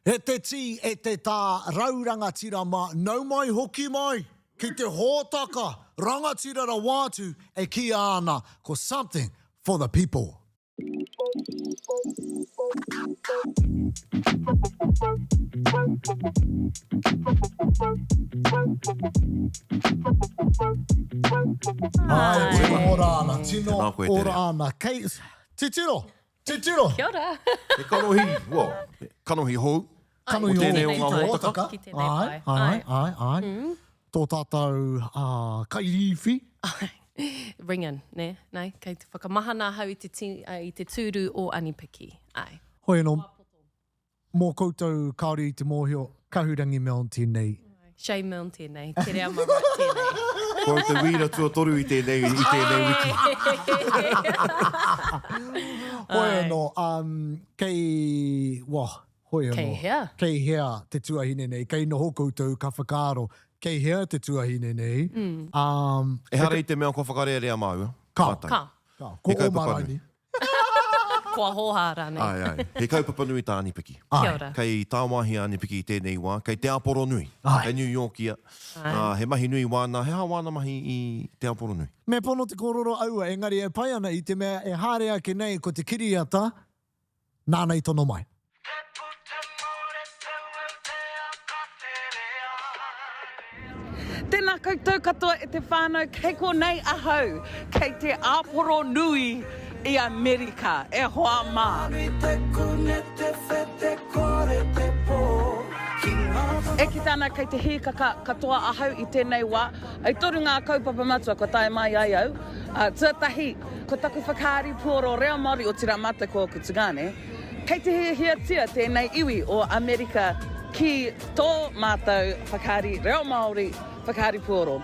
E te tī, e te tā, rau rangatira mā, nau mai hoki mai ki te hōtaka rangatira rawa atu e kīia ana ko Something for the People. Āe, tino ora ana, tino ora ana. Kei, titiro, Titiro! Kia ora! He kanohi, well, kanohi hou. Kanohi hou. O tēnei o ngā hōtaka. Ki tēnei pae. Āe, āe, āe, āe. Tō tātou kairīwhi. Āe. Ring in, nē, nē. Kei te whakamahana ahau i te, i te tūru o Anipiki. Āe. Hoi anō, Mō koutou kāore i te mōhio, Kahurangi Milne tēnei. Shay Milne tēnei, Kereama Wright tēnei. Ko au te wīra tuatoru i tēnei, i tēnei wiki. Hoi anō, um, kei, well, hoi anō. Kei hea? Kei hea te tuahine nei, kei noho koutou ka whakaaro, kei hea te tuahine nei, um. Ehara i te mea kua whakarearea māua. Ka. Ka. Ka. Ko Omar Raini. Kua hōhā rānei. Āe, āe. He kaupapa nui tā Anipiki. Kia ora. Kei tāwāhi a Anipiki i tēnei wā, kei Te Āporonui. Āe. Kei New York ia. Āe. Ā, he mahi nui wāna, he aha wāna mahi i Te Āporonui? Me pono te kōrero aua, engari e pai ana i te mea e haere ake nei ko te kiriata nāna i tono mai. Te puta more tauau te aka te rea. Tēnā koutou katoa e te whānau, kei konei ahau, kei te āporo nui i Amerika, e hoa mā. E kite ana kei te hīkaka katoa ahau i tēnei wā, e toru ngā kaupapa matua kua tae mai ai au. Tuatahi, ko taku whakaari puoro reo Māori, otirā mātou ko ōku tungāne, Kei te hiahiatia tēnei iwi o Amerika ki tō mātou whakaari reo Māori, whakaari puoro.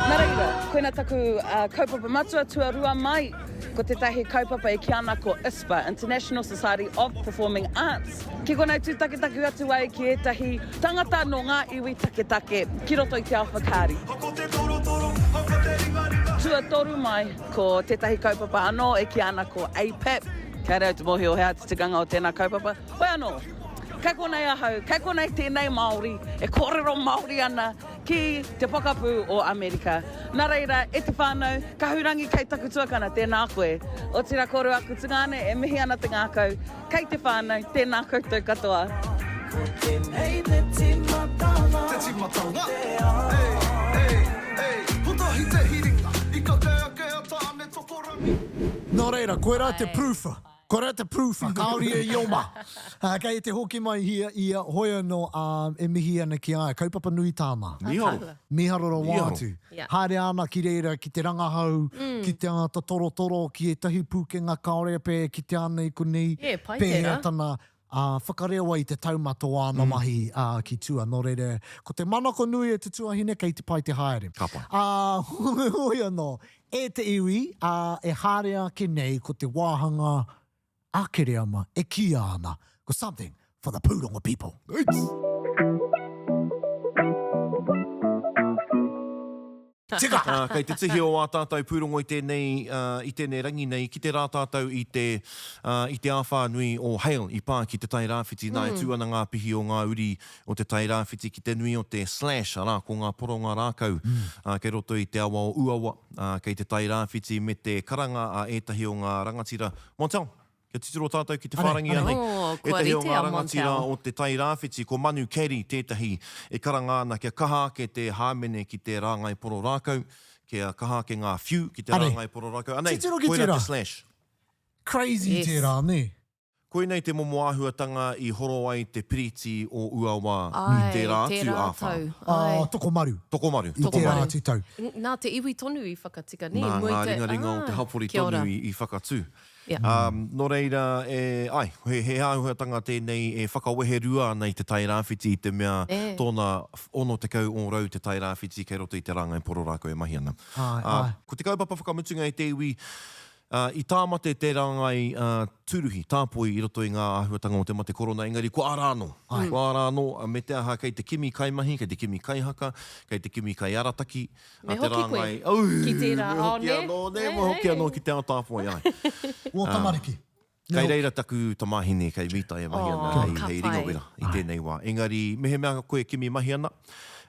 Nā reira, koina taku kaupapa matua tuarua mai, ko tētahi kaupapa e kī ana ko ISPA, International Society of Performing Arts. Ki konei tūtaketake atu ai ki ētahi tangata nō ngā iwi taketake ki roto i te ao whakaari. Tuatoru mai, ko tētahi kaupapa anō e kīia ana ko APAP. Kāre au te mōhio he aha te tikanga o tēnā kaupapa. Hoi anō, kei konei ahau, kei konei tēnei Māori e kōrero Māori ana ki te pokapū o Amerika. Nā reira, e te whānau, Kahurangi kei taku tuakana, tēnā koe. Otirā kōrua aku tungāne, e mihi ana te ngākau. Kei te whānau, tēnā koutou katoa. Ko tēnei te tīmatanga Te tīmatanga, ei, ei, ei Kotahi te hiringa, i kake ake a Tāne Tokorangi. Nō reira, koirā te proof, koirā te proof, kāore ia i oma. Kei te hoki mai ia, ia, hoi anō, ā, e mihi ana ki a ia, kaupapa nui tāna. Mīharo. Mīharo rawa atu. Haere ana ki reira ki te rangahau, ki te āta torotoro ki ētahi pūkenga kāore pea e kitea ana i konei, pēhea tana whakarewa i te taumata o āna mahi ki tua. Nō reira, ko te manako nui e te tuahine kei te pai te haere. Ka pai. Ā, heoi anō, e te iwi, e haere ake nei ko te wāhanga a Kereama e kīia ana ko Something for the Pūrongo People. Tika! Kei te tihi o ā tātou pūrongo i tēnei, i tēnei rangi nei, kite rā tātou i te, i te āwhā nui o Hale i pā ki Te Tai Rāwhiti. Nā, e tū ana ngā pihi o ngā uri o Te Tai Rāwhiti ki te nui o te slash, arā, ko ngā poronga rākau kei roto i te awa o Uawa, kei Te Tai Rāwhiti me te karanga a ētahi o ngā rangatira Montel, kia titiro tātou ki te whārangi anei. Oh, kua Ētahi o rite ngā a rangatira Montel. o Te Tai Rāwhiti, ko Manu Carey tētahi e karanga ana kia kaha ake te hāmene ki te rāngai poro rākau, kia kaha ake ngā whiu ki te Anei. rāngai poro rākau. Anei, Titiro ki koirā tērā. te slash. Crazy Yes. tērā, nē? Koinei te momo āhuatanga i horo ai te piriti o Uawa i Āe, tērā atu tērā āwhā. tau, Ā, āe. tokomaru. Tokomaru, I tērā tokomaru. atu tau. Nā te iwi tonu i whakatika, nē? Nā Mua i ngā te, ringaringa o te ā, hapori kia tonu ora. i whakatū. Yeah. Ā, nō reira, e, āe, he, he āhuatanga tēnei e whakaweherua ana i Te Tai Rāwhiti i te mea Nē. tōna 60 ōrau Te Tai Rāwhiti kei roto i te rāngai poro rākau e mahi ana. Āe, Ā, āe. ko te kaupapa whakamutunga i te iwi, ā. I tāmate te rāngai tūruhi, tāpoi i roto i ngā āhuatanga o te mate korona, engari kua ara anō. Kua ara anō, me te aha kei te kimi kaimahi, kei te kimi kaihaka, kei te kimi kaiarataki, Me a te hoki koe rāngai, Au, ki tērā me ao, hoki nē? anō, nē, me hoki anō ki te ao tāpoi, āe. Wō tamariki. Kei reira taku tamāhine kei Mītai e mahi ana Oh, hei, ka hei pai. ringawera i tēnei wā. Engari, mehemea koe e kimi mahi ana,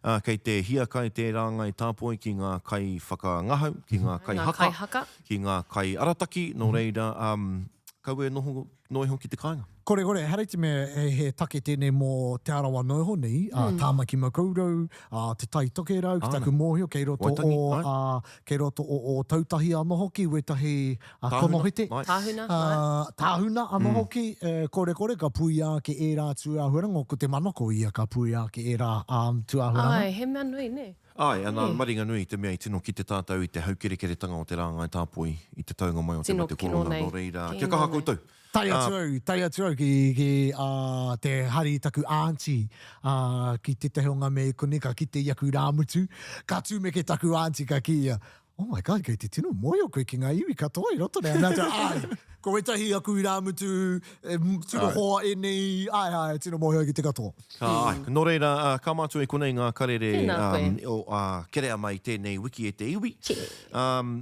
ā, kei te hiakai te rāngai tāpoi ki ngā kaiwhakangahau, ki ngā Ngā kaihaka, kaihaka. ki ngā kaiarataki, nō reira, um, kaua e noho noa iho ki te kāinga. Kore, kore, ehara i te mea he, he take tēnei mō Te Arawa noa iho nei, ā, Tāmaki Makaurau, ā, Te Tai Tokerau, ki Āna. taku mōhio, kei roto Waitangi, o, āe. ā, kei roto o Ōtautahi anō hoki wētahi Tāhuna, konohete. āe. Tāhuna, āe. Tāhuna anō hoki, korekore ka puia ake ērā tūāhuaranga, ko te manako ia ka puia ake ērā tūāhuaranga. Āe, he mea nui, nē? Āe, ana, maringanui i te mea i tino kite tātou i te haukerekeretanga o te rāngai tāpoi i te taunga mai o te Tino mate kino korona, nei. nō reira, Kino kia kaha nei. koutou! Tae atu au, tae atu au ki, ki a, te hari i taku aunty, a, ki tētahi o ngā mea i konei, ka kite i aku rāmutu, ka tūmeke taku aunty, ka kī ia, Oh my God, kei te tino mōhio koe ki ngā iwi katoa i roto nei. Nā te, āe, ko wētahi aku irāmutu, e, tino hoa ēnei, āe, āe, tino mōhio ki te katoa. Ka, āe. Nō reira, ka mātua i konei ngā karere, Tēnā koe. um, o, ā, kereama i tēnei wiki e te iwi. Um,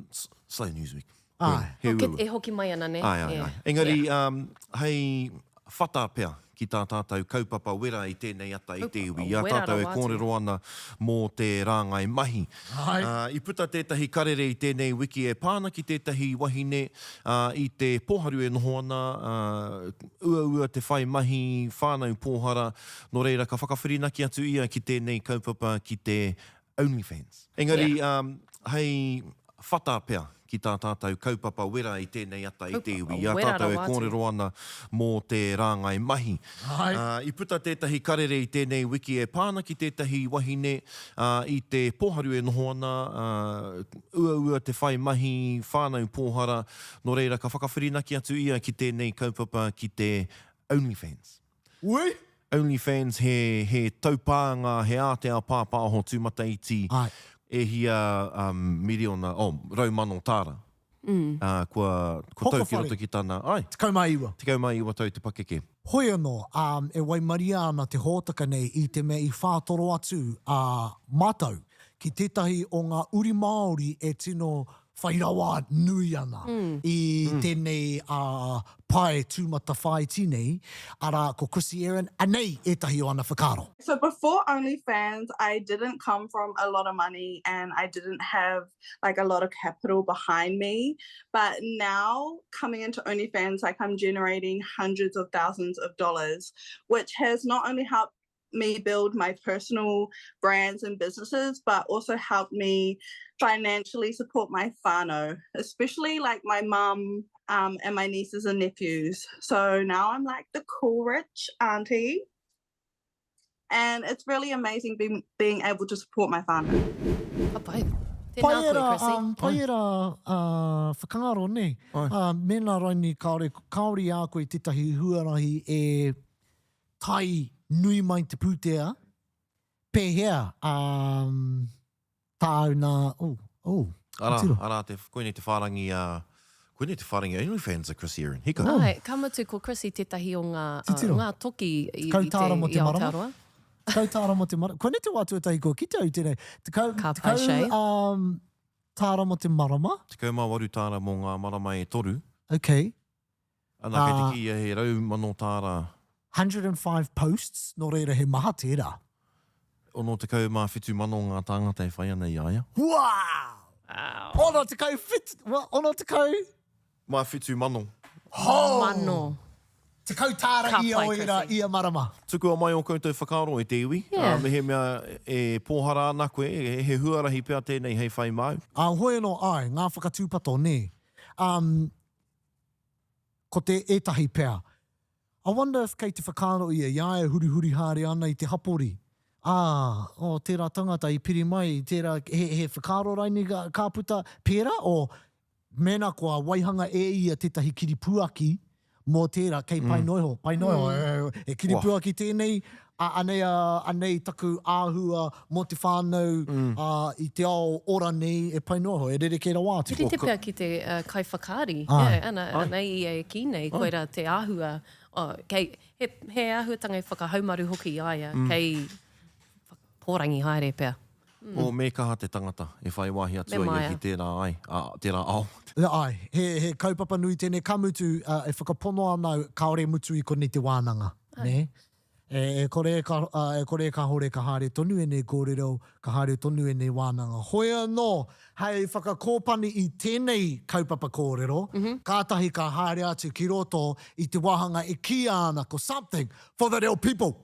Slow News Week. Āe. He Hoki, uaua. e hoki mai ana, nē? Āe, āe, āe. Engari, um, hei whata pea ki tā tātou kaupapa wera i tēnei ata i te iwi, i a tātou e kōrero ana mō te rāngai mahi. Āe. Uh, i puta tētahi karere i tēnei wiki e pā ana ki tētahi wahine uh, i te pōharu e noho ana, uh, uaua te whai mahi, whānau pōhara, nō reira ka whakawhirinaki atu ia ki tēnei kaupapa ki te OnlyFans. Engari, um, hei whata pea ki tā tātou kaupapa wera i tēnei ata i te iwi, i a tātou e kōrero ana mō te rāngai mahi. Uh, i puta tētahi karere i tēnei wiki e pā ana ki tētahi wahine uh, i te pōharu e noho ana, uh, uaua te whai mahi, whānau pōhara, nō reira ka whakawhirinaki atu ia ki tēnei kaupapa ki te OnlyFans. Ui! OnlyFans he, he taupānga, he ātea pāpāho tūmataiti Āe. e hia um, miriona, oh, raumano tāra. Mm. Uh, kua, kua tau ki roto ki tana, ai. 19. 19 tau te pakeke. Hoi anō, um, e waimaria ana te hōtaka nei i te mea i whātoro atu a mātou ki tētahi o ngā uri Māori e tino whai rawa nui ana i tēnei pae tūmatawhāiti nei, arā, ko Chrissy Aaron, anei ētahi o ana whakaaro. So before OnlyFans, I didn't come from a lot of money and I didn't have like a lot of capital behind me. But now coming into OnlyFans, like I'm generating hundreds of thousands of dollars, which has not only helped me build my personal brands and businesses, but also helped me financially support my whānau, especially like my mum um, and my nieces and nephews. So now I'm like the cool rich auntie. And it's really amazing being, being able to support my whānau. Ka pai. Tēnā Pai koe, era, Chrissy. um, pai era uh, whakaaro, nē? Uh, mēnā raini kāore, kāore i a koe tētahi huarahi e tae nui mai te pūtea, pēhea um, tāu nā, oh, oh, Arā, tiro. arā, te, koinei te whārangi a, koinei te whārangi a OnlyFans a Chris Aaron. Hika. Oh. Āe, ka mutu ko Chrissy tētahi o ngā, uh, Titiro. ngā toki i, i, Tekau te, tāra mō i te marama. Aotearoa. Tekau tāra mō te marama. Koinei te wā tuatahi kua kite au i tēnei. Tekau, Ka pai, tekau Shay. um, tāra mō te marama. 18 tāra mō ngā marama e toru. Okay. Ana, kei te kīia he 100,000 tāra. 105 posts, nō reira he maha tērā. 67,000 ngā tāngata e whai ana i a ia. Wow! Wow! 67, what, 60? Mā 7,000. Ho! Mano. Tekau tāra Ka ia pai, o ērā Chrissy. ia marama. Tukua mai ō koutou whakaaro e te iwi, Yeah. ā, mehemea e pōhara ana koe, he huarahi pea tēnei hei whai māu. Ā, hoi anō, āe, ngā whakatūpato, nē. Um, ko te ētahi pea. I wonder if kei te whakaaro ia i a ia e hurihuri haere ana i te hapori. Ā, oh, tērā tangata i piri mai, tērā, he, he whakaaro raini ka, ka puta pērā, o mēnā kua waihanga e ia tētahi kiripuaki mō tērā, kei pai noa iho, pai noa iho, e, e kiripuaki tēnei, Anei, anei taku āhua mō te whānau i te ao ora nei e pai noa iho, e rerekē rawa atu. He rite pea ki te kaiwhakaari, yeah, ana, anei ia e kī nei, koirā te āhua, kei, he, he āhuatanga e whakahaumaru hoki i a ia, kei pōrangi haere pea. Oh, me kaha te tangata e whai wāhi atu ai ia ki tērā ai, ā, tērā ao. Āe, he, he kaupapa nui tēnei, ka mutu, e whakapono ana au, kāore e mutu i konei te wānanga, nē? E kore e e kore e kāore ka haere tonu ēnei kōrero, ka haere tonu ēnei wānanga. Hoi anō, hei whakakōpani i tēnei kaupapa kōrero, kātahi ka haere atu ki roto i te wāhanga e kīia ana ko Something for the Reo People!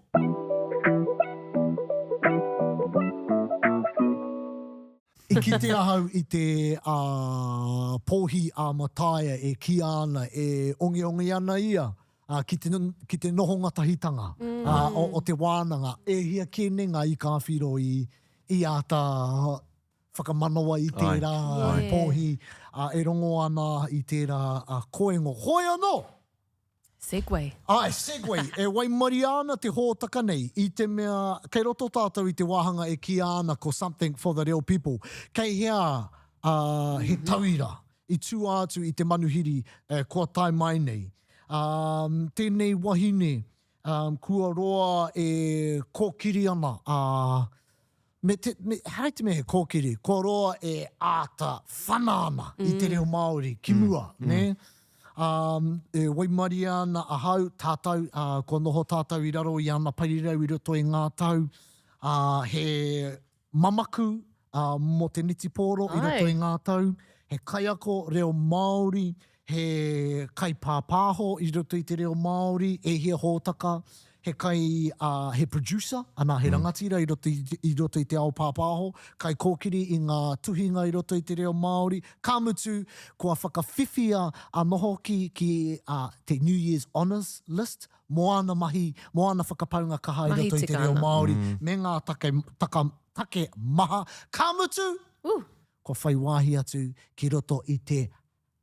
I kite ahau i te pōhi a Mataia e kīia ana, e ongeonge ana ia ā, ki te, ki te nohonga tahitanga, ā, o, o te wānanga, e hia kē nei ngā ika ā-whiro i, i āta whakamanawa i tērā pōhi, ā, e rongo ana i tērā koengo. Hoi anō! Segue. Āe, segue. E waimaria ana te hōtaka nei i te mea kei roto tātou i te wāhanga e kīia ana ko Something for the Reo People. Kei hea, ā, he tauira i tua atu i te manuhiri kua tae mai nei. Ā, tēnei wahine, ā, kua roa e kōkiri ana, ā, me te, me, ehara i te mea he kōkiri, kua roa e āta whana ana i te reo Māori ki mua, nē? Ā, e waimaria ana ahau, tātou, ā, kua noho tātou i raro i ana parirau i roto i ngā tau, ā, he mamaku, ā, mō te netipōro i roto i ngā tau, he kaiako reo Māori, he kaipāpāho i roto i te reo Māori, e hia hōtaka, he kai, ā, he producer, anā, he rangatira i roto i, i roto i te ao pāpāho, kaikōkiri i ngā tuhinga i roto i te reo Māori, ka mutu, kua whakawhiwhia anō hoki ki, ā, te New Year's Honours List mō āna mahi, mō āna whakapaunga kaha i roto i te reo Māori me ngā take, taka, take maha, ka mutu, kua whai wāhi atu ki roto i te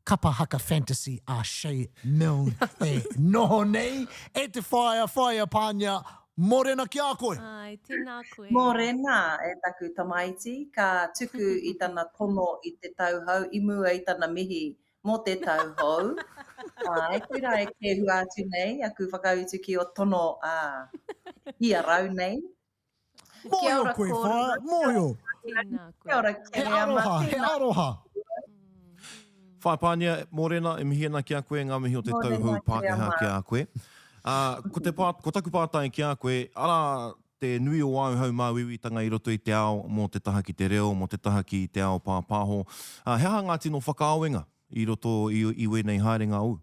kapa haka fantasy a Shay Milne e noho nei e te whaea, whaea Pānia, mōrena ki a koe! Āe, tēnā koe. Mōrena e taku tamaiti, ka tuku i tana tono i te tau hou i mua i tana mihi mō te tau hou. Āe, koirā e kēhua atu nei aku whakautu ki o tono ā, ia rau nei. Mōhio koe, whaea, mōhio. Tēnā koe. Kia ora, He aroha, he aroha. Whaea Pānia, mōrena, e mihi ana ki a koe, ngā mihi o te tau hou Pākehā ki a koe. Ā, ko te pā, ko taku pātai ki a koe, arā te nui o āu haumāuiuitanga i roto i te ao mō te taha ki te reo, mō te taha ki te ao pāpāho, ā, he aha ngā tino whakaawenga i roto i, i wēnei haerenga ōu?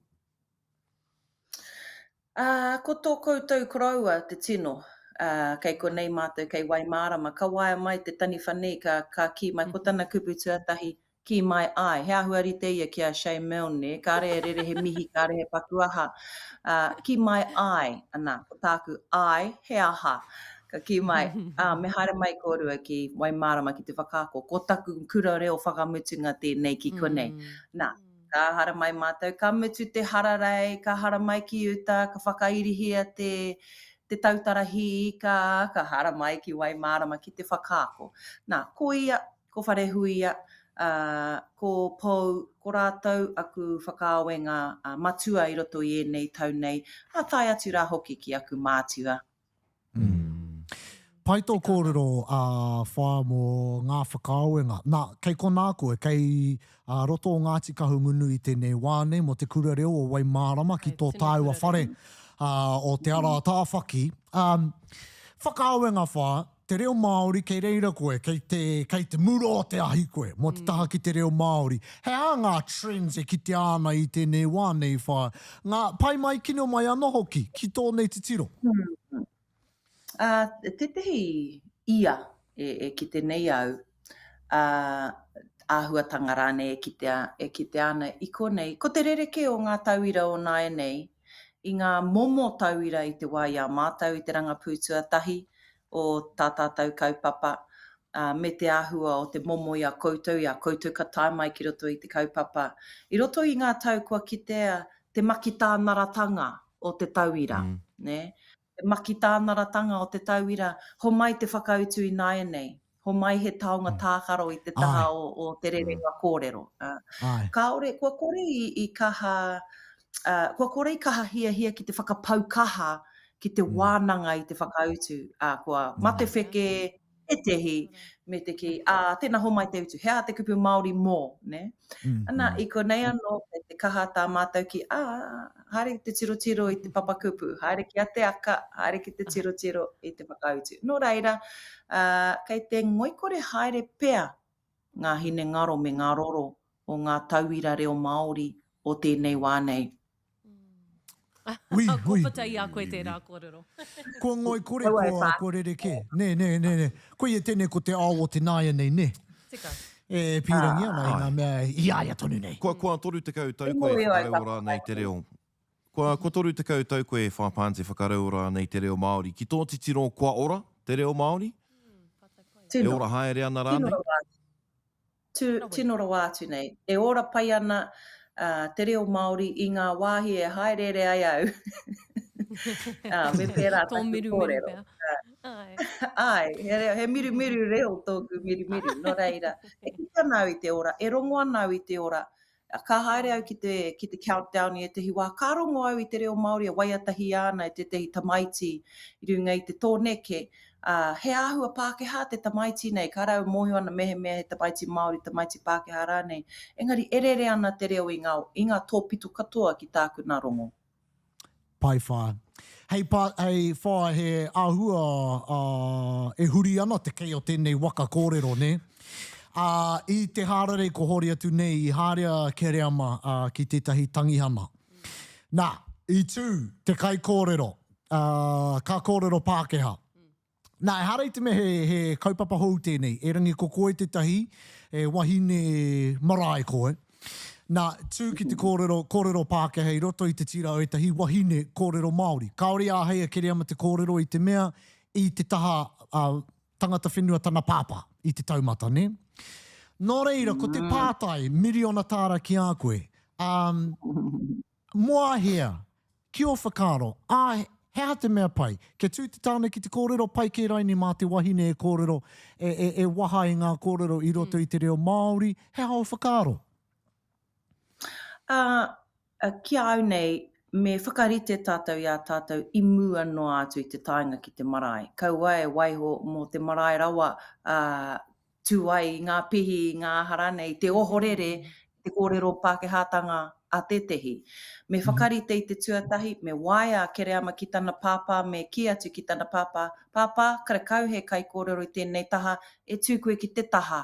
Ā, ko tō koutou koroua te tino, ā, kei konei mātou kei Waimārama, ka waea mai te taniwha nei, ka, ka kī mai, ko tana kupu tuatahi, kī mai, āe, he āhua rite ia ki a Shay Milne, nē, kāre e rere he mihi, kāre he paku aha, ā, kī mai, āe, ana, ko tāku, āe, he aha? Ka kī mai, ā, me haere mai kōrua ki Waimārama ki te whakaako, ko taku kura reo whakamutunga tēnei ki konei. Nā, Ka haramai mātou, ka mutu te hararei, ka haramai ki uta, ka whakairihia te, te tautara hī ika, ka haramai ki Waimārama ki te whakaako. Nā, ko ia, ko Wharehuia, ā, ko Pou, ko rātou aku whakaawenga matua i roto i ēnei tau nei, ā, tae atu rā hoki ki aku mātua. Pai tō kōrero a Whaea mō ngā whakaawenga. Nā, kei konā koe, kei roto o Ngāti Kahungunu i tēnei wā nei mō te kura reo o Waimārama ki tō tāua whare o Te Ara Tāwhaki. Whakaawenga Whaea, te reo Māori kei reira koe, kei te, kei te mura o te ahi koe mō te taha ki te reo Māori. He aha ngā trends e kitea ana i tēnei wā nei Whaea? Ngā pai mai, kino mai anō hoki, ki tō nei titiro. Ā, tētehi ia e, e kite nei au, ā, āhuatanga rānei e kitea, e kitea ana i konei, ko te rerekē o ngā tauira o nāianei, i ngā momo tauira i te wā i a mātou i te rangapū tuatahi o tā tātou kaupapa, ā, me te āhua o te momo i a koutou, i a koutou ka tae mai ki roto i te kaupapa. I roto i ngā tau kua kitea te makitānaratanga o te tauira, nē? Te makitānaratanga o te tauira, homai te whakautu ināianei, homai he taonga tākaro i te taha o, o te rerenga kōrero. Kāore, kua kore i, i kaha, uh, kua kore i kaha hiahia ki te whakapau kaha ki te wānanga i te whakautu, ā, kua matewheke, ētehi, me te kī, ā, tēnā homai te utu, he aha te kupu Māori mō, nē? Ana, i konei anō, kei te kaha tā mātou ki, ā, haere ki te tirotiro i te papakupu, haere ki a Te Aka, haere ki te tirotiro i te whakautu. Nō reira, ā, kei te ngoikore haere pea ngā hinengaro me ngā roro o ngā tauira reo Māori o tēnei wā nei. Ui, Kua ui. puta i a koe tērā kōrero. Kua ngoikore, Kaua e kua, pā. kua rerekē. Nē, nē, nē, nē. Koia tēnei ko te ao o te nāianei, nē. Tika. E pīrangi ana i ngā mea i a ia tonu nei. Kua, kua 30 tau E koe e mōhio ai whakarauora ana i te reo. Kua, kua 30 tau koe e Whāpānte whakarauora ana i te reo Māori. Ki tō titiro kua ora te reo Māori? E Tino. ora haere ana Tino rānei? rawa atu. Tu, tino rawa atu nei. E ora pai ana te reo Māori i ngā wāhi e hāereere ai au. Me pērā Tō taku mirumiru kōrero. pea. Āe. Āe, he reo, he mirumiru reo tōku mirumiru. Nō reira, e kite ana au i te ora, e rongo ana au i te ora, Ka haere au ki te, ki te countdown i ētahi wā, ka rongo au i te reo Māori e waiatahia ana e tētahi tamaiti i runga i te tōneke, ā, he āhua Pākehā te tamaiti nei, kāre au e mōhio ana mehemea he tamaiti Māori, tamaiti Pākehā rānei, engari e rere ana te reo i ngā, i ngā tōpito katoa ki tāku nā rongo. Pai wha. Hei pa, hei wha he āhua e huri ana te kei o tēnei waka kōrero, nē? Ā, i te hārarei ko hori atu nei i haere a Kereama ki tētahi tangihana. Nā, i tū te kaikōrero, ā, ka kōrero Pākehā. Nā, ehara i te mea he, he kaupapa hou tēnei, erangi ko koe tētahi e wahine marae koe. Nā, tū ki te kōrero, kōrero Pākehā i roto i te tira o ētahi wahine kōrero Māori. Kāore i āhei a Kereama te kōrero i te mea i te taha a, tangata whenua tana pāpā i te taumata, nē? Nō reira, ko te pātai miriona tāra ki a koe, um, Moahea, ki ō whakaaro, ā, he aha te mea pai? Kia tū te tāne ki te kōrero, pai kē raini mā te wahine e kōrero, e, e, e waha i ngā kōrero i roto i te reo Māori, he aha ō whakaaro? Ā, ki a au nei, me whakarite tātou i a tātou i mua noa atu i te taenga ki te marae. Kaua e waiho mō te marae rawa, ā, tū ai i ngā pihi, i ngā aha rānei, i te ohorere, te kōrero Pākehātanga a tētehi. Me whakarite i te tuatahi, me waea a Kereama ki tana pāpā, me kī atu ki tana pāpā, Pāpā, karekau he kaikōrero i tēnei taha, e tū koe ki te taha.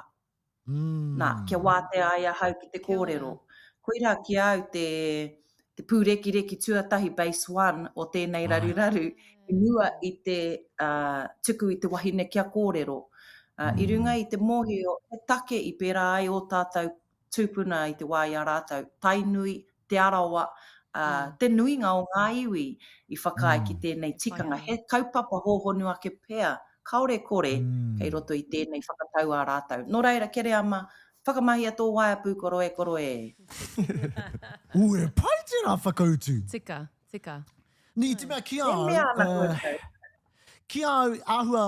Nā, kia wātea ai ahau ki te kōrero. Koirā ki a au te, te pūrekireki tuatahi, base one, o tēnei raruraru, i mua i te uh, tuku i te wahine kia kōrero. Uh, I runga i te mōhio, he take i pērā ai ō tātou tūpuna i te wā i a rātou, Tainui, Te Arawa, uh, mm. te nuinga o ngā iwi i whakaae mm. ki tēnei tikanga. He kaupapa hōhonu ake pea, kāore kore, mm. kei roto i tēnei whakatau a rātou. Nō reira, Kereama, Whakamahia tō waea pūkoro e koro e. Ū, e pai tērā whakautu. Tika, tika. Nī, te mea ki a au, E mea ana koutou. ki a au, āhua,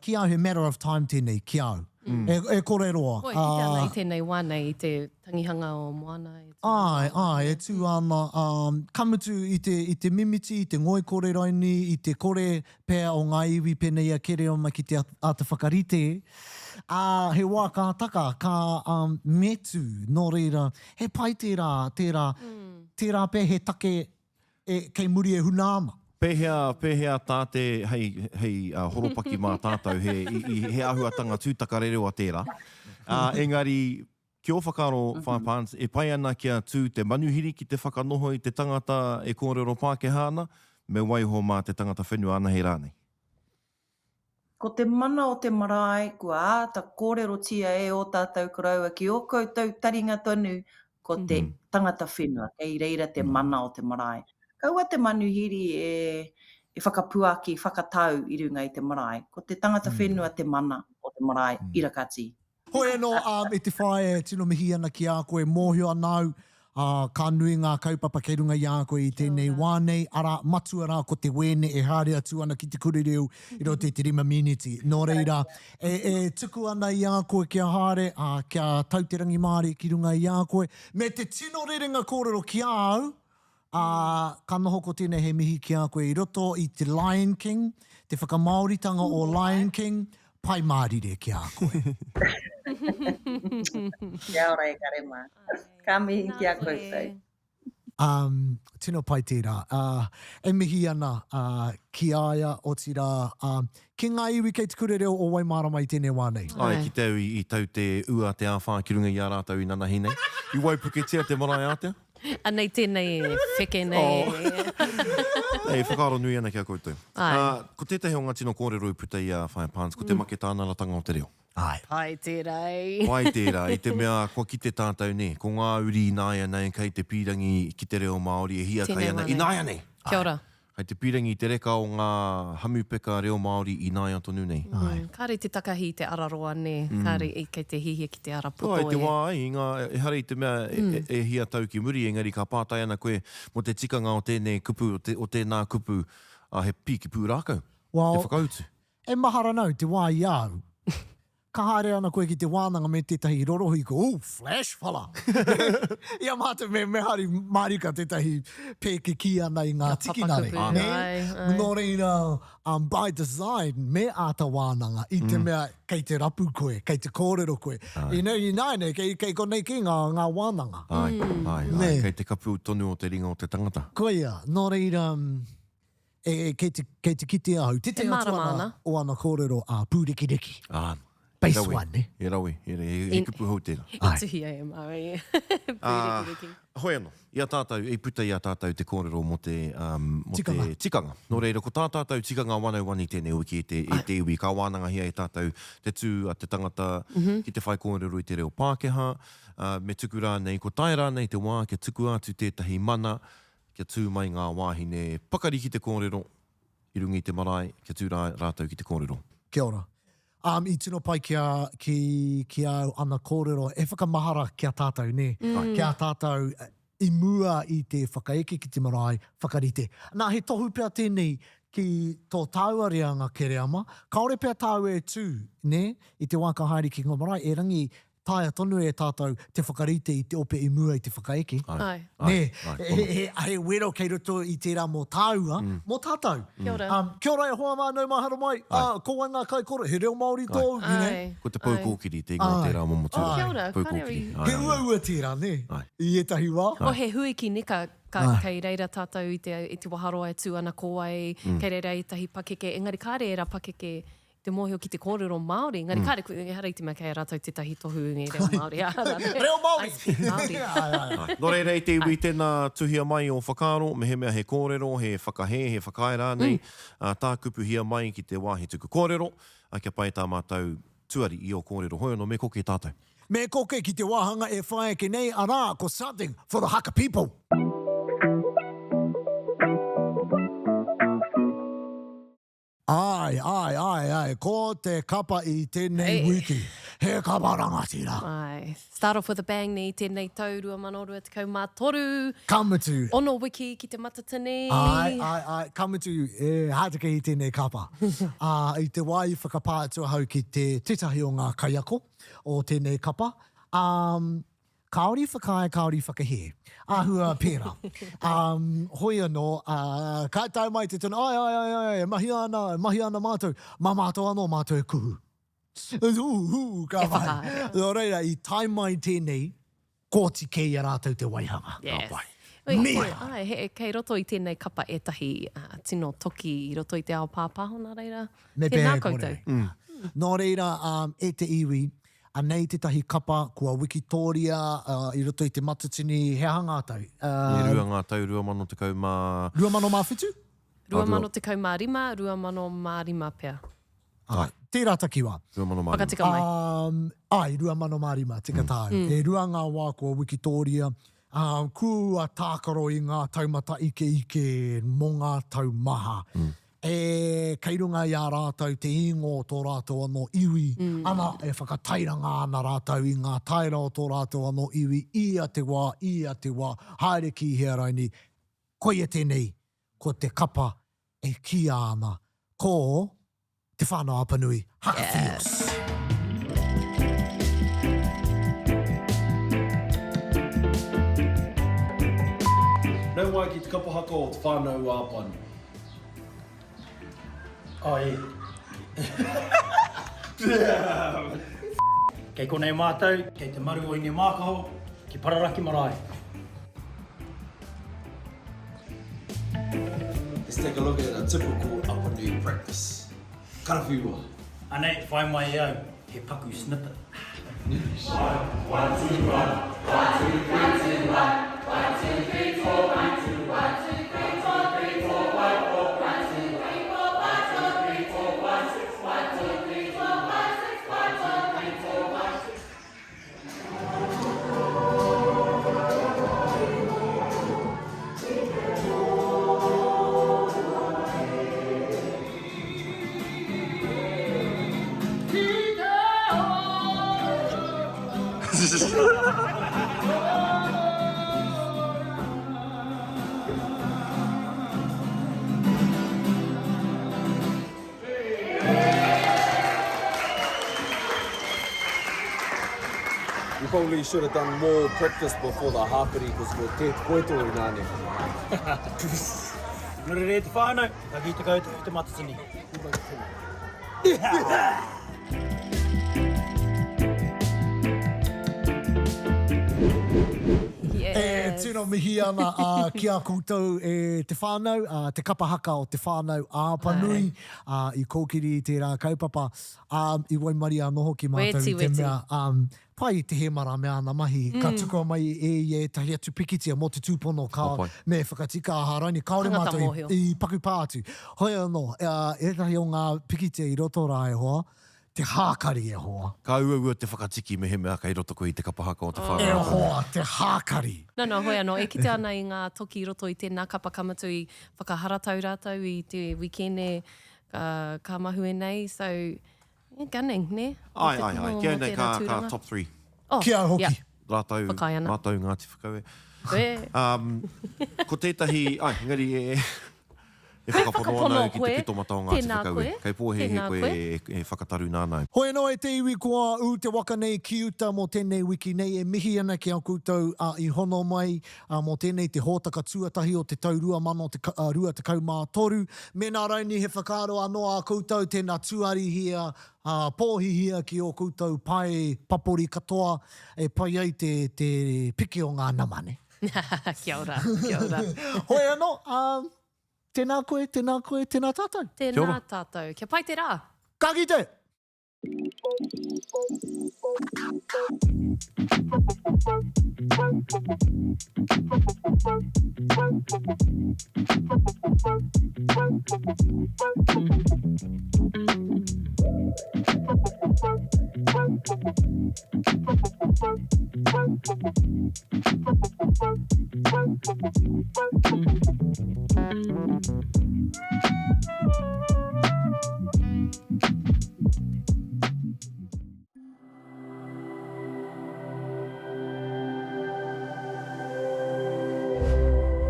ki a au he matter of time tēnei, ki a au. E, e kore roa. Koi, kite ana i tēnei wā nei, i te tangihanga o Moana e tū ana. Āe, āe, e tū ana, ā, ka mutu i te, i te mimiti, i te ngoikore raini, i te kore pea o ngā iwi pēnei i a Kereama ki te āta whakarite, ā, he wā ka taka, ka, um, me tū, nō reira, he pai tērā, tērā, tērā pea he take e, kei muri e huna ana. Pēhea, pēhea tā te, hei, hei uh, horopaki mā tātou, he, i, i, he āhuatanga tūtakarerewa tērā. Ā, engari, Ki ō whakaaro, Whaea Barnes, e pai ana kia tū te manuhiri ki te whakanoho i te tangata e kōrero Pākehā ana, me waiho mā te tangata whenua anahe rānei? Ko te mana o te marae kua āta kōrerotia e ō tātou koroua ki ō koutou taringa tonu, ko te tangata whenua, kei reira te mana o te marae. Kaua te manuhiri e e whakapuaki, whakatau i runga i te marae. Ko te tangata whenua te mana o te marae, irakati. Hoi anō, um, e te whaea e tino mihi ana ki a koe, mōhio ana au, Ā, ka nui ngā kaupapa kei runga i a koe i tēnei wā nei, arā, matua rā ko te wēne e haere atu ana ki te kura reo i roto i te rima miniti. Nō reira, e, e tuku ana i a koe kia haere, ā, kia tau te rangimārie ki runga i a koe, me te tino rerenga kōrero ki a au, ā, ka noho ko tēnei hei mihi ki a koe i roto i te Lion King, te whakamāoritanga o Lion King, Pai mārire ki a koe. Kia ora e kare mā. Ka mihi ki a koutou. Um, tino pai tērā. Uh, e mihi ana uh, ki a ia, otirā, uh, ki ngā iwi kei te kura reo o Waimārama i tēnei wā nei. Āe, ki te au i tau te ua, te āwhā ki runga i a rātou inanahi nei. I waipuketia te marae ātea. Anei tēnei e wheke nei. E whakaaro nui ana ki a koutou. Ā, ko tētahi o ngā tino kōrero i puta i a Whaea Pants, ko te maketānaratanga o te reo. Āe. Pai tērā e. Pai tērā, i te mea kua kite tātou nē, ko ngā uri ināianei kei te pīrangi ki te reo Māori e hiakai ana ināianei! Kia ora. Kei te pīrangi te reka o ngā hamupeka reo Māori ināia tonu nei. Āe. Kāre te takahi i te ara roa nē, kāre kei te hihia ki te ara poto e. Āe, te wā ai, i ngā, ehara i te mea e hia tau ki muri, engari ka pātai ana koe mō te tikanga o tēnei kupu, o tēnā kupu, ā, he pīki pūrākau te whakautu. E mahara nau te wā i a au. Ka haere ana koe ki te wānanga me tētahi rorohiko, ooh, flash fella! I a mātou me, me hari mārika tētahi pēke kī ana i ngā tikinare, nē? Nō reira, um, by design, me āta wānanga i te mea kei te rapu koe, kei te kōrero koe. Ināianei, kei, kei konei kē ngā, ngā wānanga. Āe, āe, āe, kei te kapu tonu o te ringa o te tangata. Koia, nō reira, E, kei te, kei te kite ahau. Tētahi atu ana o ana kōrero a Pūrekireki. Ah, Base rawe, one, eh? He rawe, he, he, he kupu hou tērā. I tuhia e Māui. Pūrekireki. Ah, hoi anō, i a tātou, i puta i a tātou te kōrero mō te, um, mō tikanga. te tikanga. Nō reira, ko tā tātou tikanga 101 i tēnei wiki e te, e te iwi, ka wānangahia e tātou te tū a te tangata mm -hmm. ki te whaikōrero i te reo Pākehā, uh, me tuku rānei, ko tae rānei te wā kia tukua atu tētahi mana Kia tū mai ngā wāhine pakari ki te kōrero i runga i te marae, kia tū rā rātou ki te kōrero. Kia ora. Um, i tino pai ki a, ki, ki a au ana kōrero e whakamahara ki a tātou, nē? Mm. Ki a tātou i mua i te whakaeke ki te marae, whakarite. Nā, he tohu pea tēnei ki tō tāua reanga Kereama, kāore pea tāua e tū, nē, i te wā ka haere ki ngā marae, erangi Taea tonu e tātou te whakarite i te ope i mua i te whakaeke. Āe. Nē, he, he wero kei roto i tērā mō tāua, mō tātou. Kia ora. Um, kia ora e hoa mā, nau mai haere mai, uh, ko wai ngā kaikōrero, he reo Māori tōu, you know. Ko te pou kōkiri te ingoa o tērā momo tūranga. Kia ora, Pou kōkiri. He uaua tērā, nē, i ētahi wā. Oh, he hui ki Neka, ka, kei reira tātou i te, i te waharoa e tū ana ko wai, kei reira ētahi pakeke, engari kāre ērā pakeke te mōhio ki te kōrero Māori, engari kāre koe, ehara i te mea kei a rātou tētahi tohu i reo Māori. Reo Māori! I speak Māori. Nō reira e te iwi, tēnā tuhia mai ō whakaaro, mehemea he kōrero, he whakahē, he whakaae rānei, tākupuhia mai ki te wāhi tuku kōrero, kia pai tā mātou tuari i ō kōrero. Hoi anō, me koke tātou. Me koke ki te wāhanga e whai ake nei, arā, ko Something for the Haka People. Āe, āe, āe, āe, ko te kapa i tēnei wiki, he kapa rangatira! Āe, start off with a bang nei tēnei tau 2023. Ka mutu. Ono wiki ki te Matatini. Āe, āe, āe, ka mutu, e hātekehi tēnei kapa. Ā, i te wā i whakapā atu ahau ki te, tētahi o ngā kaiako o tēnei kapa, ā, Kāore i whakaae, kāore i whakahē. Āhua pērā. Um, hoi anō, uh, ka tae mai te tono, ai, ai, ai, ai, e mahia ana, e mahia ana mātou, mā mātou anō mātou e kuhu. Hū, hū, ka E pai. whakahaere. Nō reira, i tae mai tēnei, kōti kē i a rātou te waihanga. Yes. Ka pai. Oi, Mīharo. Ai, he, kei roto i tēnei kapa ētahi uh, tino toki i roto i te ao pāpāho, nā reira, Me tēnā pēhea e kore koutou. ai. Mm. Nō reira, um, e te iwi, Anei tētahi kapa kua wikitōria i roto i te Matatini, he aha ngā tau? E rua ngā tau, 2010 mā... 2007? 2015, 2005 pea. Āe, tērā takiwā. 2005. Whakatika mai. Āe, 2005, tika tāu. E rua ngā wā kua wikitōria, kua tākaro i ngā taumata ikeike mō ngā tau maha. E kei runga i a rātou te ingo o tō rātou anō iwi, ana, e whakatairanga ana rātou i ngā taera o tō rātou anō iwi ia te wā, ia te wā, haere ki hea raini, koia tēnei, ko te kapa e kīia ana ko Te Whānau-a-Apanui Haka Whios. Nau mai ki te kapa haka o Te Whānau-a-Apanui. Oh e. Kei konei mātou, kei te maru o Hinemākaho, ki Pararaki Marae. Let's take a look at a typical Apanui practice. Karawhiua. Anei, whai mai e au, he paku snippet. One, two, one, one, two, three, two, one, one, two, three, four, one, two, one, two, three, four, three, four, one, four, one, two, three, four, five, four, three, four, one, six, one, two, three, four, five, six, one, two, three, four, one, six. You probably should have done more practice before the hākari cos ko te koeto ināne. Nō reira e te whānau, ka kite koutou i te Matatini. E tino mihi ana ki a koutou e te whānau, te kapa haka o te whānau a Apanui i kōkiri i tērā kaupapa, i waimarie anō hoki mātou i te mea pai te hēmara me āna mahi, ka tukua mai e ia ētahi atu pikitia mō te tūpono ka me whakatika aha raini, kāore mātou i paku pā atu. Hoi anō, ētahi o ngā pikitia i roto rā e hoa, Te hākari e hoa. Ka uaua te whakatiki mehemea kei roto koe i te kapa haka o te whānau. E hoa, te hākari. No, no, hoi anō, e kite ana i ngā toki i roto i tēnā kapa ka mutu i whakaharatau rātou i te wikene ka mahue nei, so, yeah, gunning, nē? Āe, āe, āe, ki au nei ka, ka top 3. Oh, Ki au hoki. Yeah. Rātou, Whakaae ana. mātou Ngāti Whakaue. E. Um, ko tētahi, āe, engari e, E whakapono ana au ki te pito mata o Ngāti Whakaue. Kei pōhēhē koe e whakataruna ana au. Hoi anō e te iwi kua ū te waka nei ki uta mō tēnei wiki nei e mihi ana ki a koutou i hono mai mō tēnei te hōtaka tuatahi o te tau 2023. Mēnā raini he whakaaro anō ā koutou tēnā tuarihia, pōhihia ki ō koutou pae papori katoa e pai ai te piki o ngā nama nē. Kia ora, kia ora. Hoi anō, tēnā koe, tēnā koe, tēnā tātou. Tēnā tātou. Kia pai te rā! Ka kite!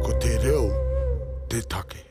Ko te reo te take.